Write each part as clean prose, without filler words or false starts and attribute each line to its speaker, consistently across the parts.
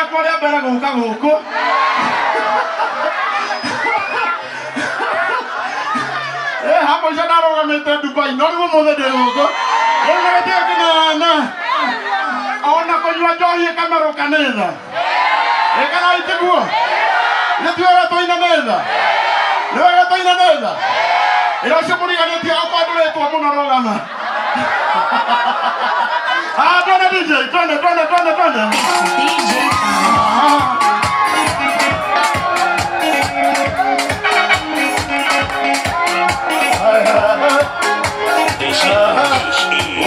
Speaker 1: Rĩakwa rĩa mbere gũka gũkũ. Ha mũico ndarũgamĩte Dubai, no rĩu ũmũthĩ ndĩ gũkũ. Rĩu nĩ gĩtĩo kĩnene. Ona kũnyua njohi ĩkamerũka nĩ tha. Ĩkana itiguo. Nĩ ti wega tũine nĩ tha. Nĩ wega tũine nĩ tha. Ĩra ũcio mũriganĩtie okorwo ndũrĩtwo mũno rũgama. Ah, twende DJ, twende, twende, twende, twende.
Speaker 2: DJ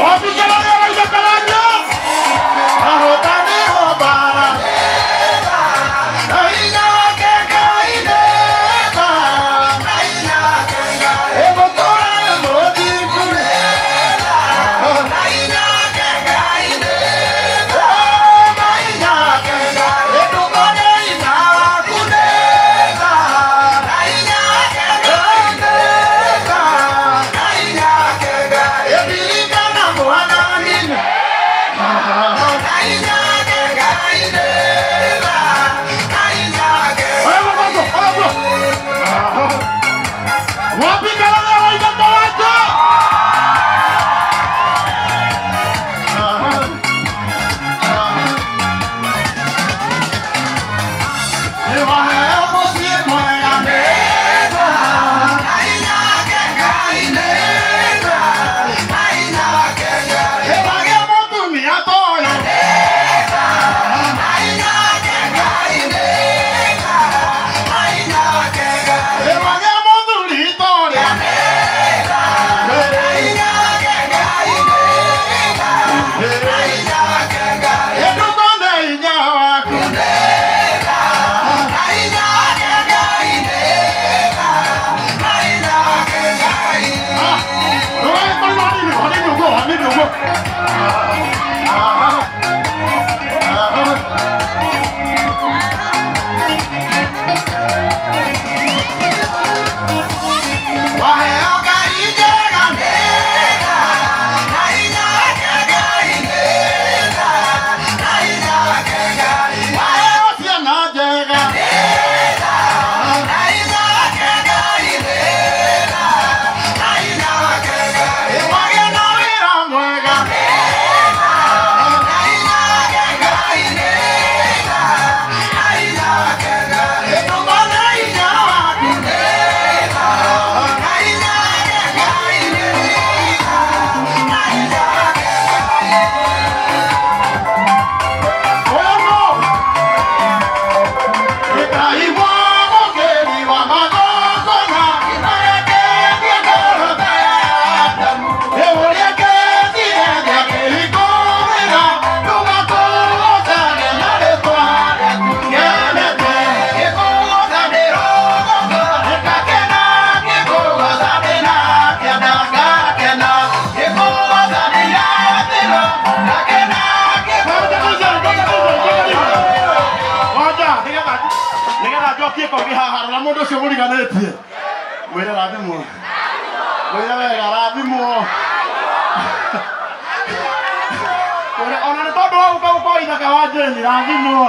Speaker 1: Wapi kelele ya Raila Karanja? Ahotani wa bara. Wapi kelele ya Raila Karanja? Njokie kogi haha rora mũndũ ũcio mũriganĩtie. Mwĩre rathimwo. Mwĩre wega rathimwo. Mwĩre ona nĩ tondũ wa gũka gũkorwo ithaka wa Jane rathimwo.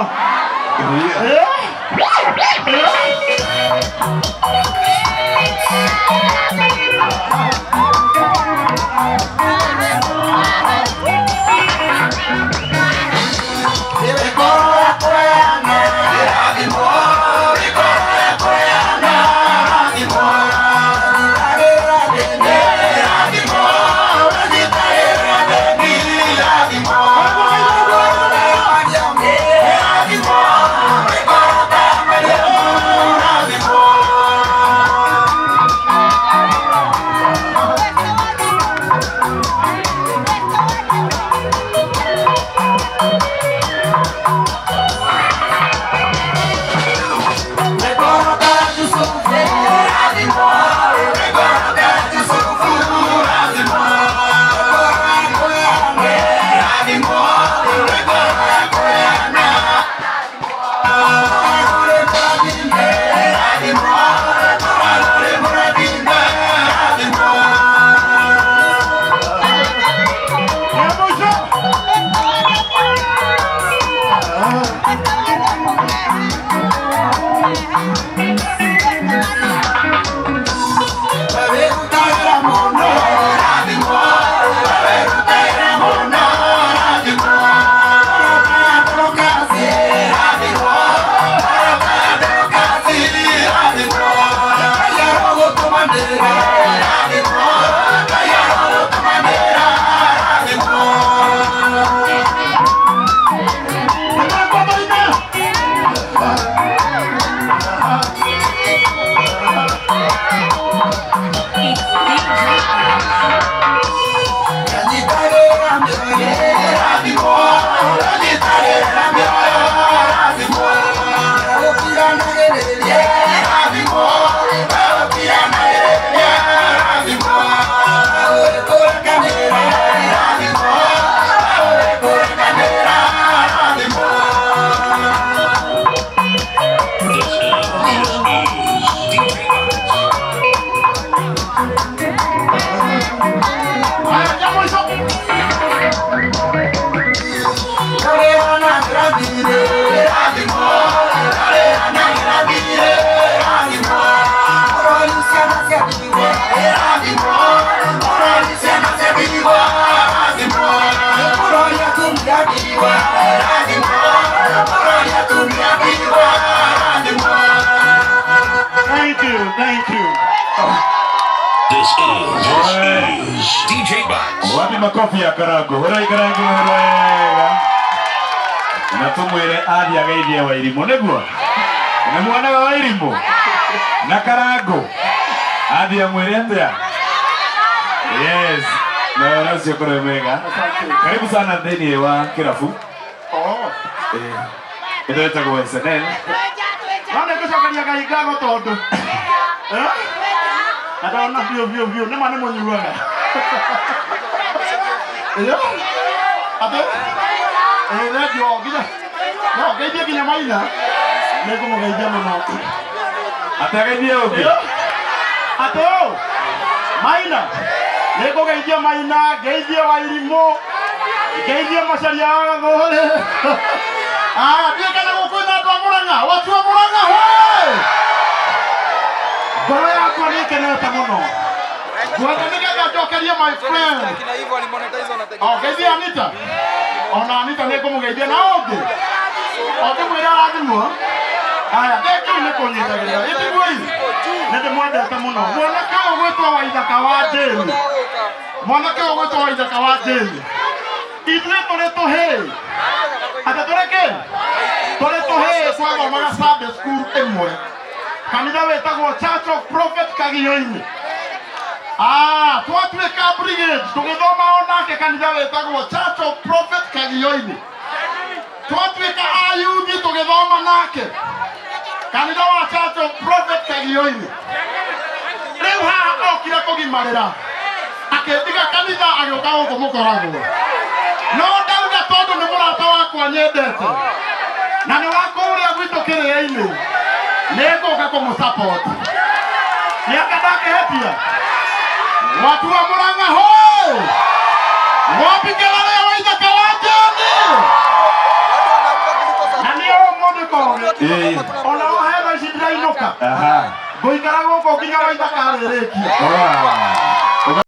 Speaker 1: Thank you, thank you.
Speaker 2: This is DJ Box.
Speaker 3: Wapi makofi ya Karangu? Horai Karangu wega. Na tumwire athi ageithie Wairimu niguo. Nĩ muonaga Wairimu na Karangu athi amwire atia? Yes. Na wĩra ũcio ũkorwo wĩ mwega. Karibu sana thĩinĩ wa kĩrabu.
Speaker 1: Oh.
Speaker 3: Ĩno ĩtagwo SNL.
Speaker 1: No nĩ ngũcokeria Ngai ngatho tondũ Eh? Na ndona biũ biũ biũ nĩ ma nĩ mũnyuaga. Ĩyo. Atĩ? Ĩĩ thengiũ nginya. No ngeithie nginya Maina. Nĩ ngũmũgeithia mũno.
Speaker 3: Atĩ ageithie ũngĩ.
Speaker 1: Ĩyo. Atĩ ũ? Maina. Nĩ ngũgeithia Maina, ngeithie Wairimũ, ngeithie Macharia wa Gathũrĩ. Ah, ndiĩ kana gũkũ kwĩna andũ a Mũrang'a, watu wa Mũrang'a hoi! Ngoro yakwa nĩ ĩkenete mũno. Ngwenda nĩgetha njokerie my friend. O ngeithie Anita. Ona Anita nĩ ngũmũgeithia na ũngĩ. O ndĩmwĩre arathimwo. Aya, thengiũ nĩ kũnyitagĩrĩra. Ĩtiguoi. Nĩ ndĩmwendete mũno. Mwanake ũyũ gwĩtwo Waithaka wa Jane. Mwanake ũyũ gwĩtwo Waithaka wa Jane. Ithuĩ tũrĩ tũhĩĩ. Atĩ tũrĩ kĩ? Tũrĩ tũhĩĩ twathomaga Sunday school ĩmwe. Kanitha wĩtagwo Church of Prophet Kagio-inĩ. Ah, twatuĩka brigade tũgĩthoma onake kanitha wĩtagwo Church of Prophet Kagio-inĩ. Twatuĩka ayuthi tũgĩthoma nake kanitha wa Church of Prophet Kagio-inĩ. Rĩu haha okire kũgimarĩra akĩndiga kanitha agĩũka gũkũ mũkoragwo. No ndauga tondũ nĩ mũrata wakwa nyendete na nĩ wa kũrĩa gwitũ kĩrĩa-inĩ nĩ ngũka kũmũ support. Nĩ anga ndakĩhĩtia? Watu wa Murang'a hoi! Wapi kelele ya Waithaka wa Jane? Na nĩ ũmũthĩ koge
Speaker 3: Ĩĩ.
Speaker 1: ona o he thaa ici ndĩrainũka
Speaker 3: Aha.
Speaker 1: ngũikara gũkũ nginya Waithaka arĩrĩkia.
Speaker 3: Wow.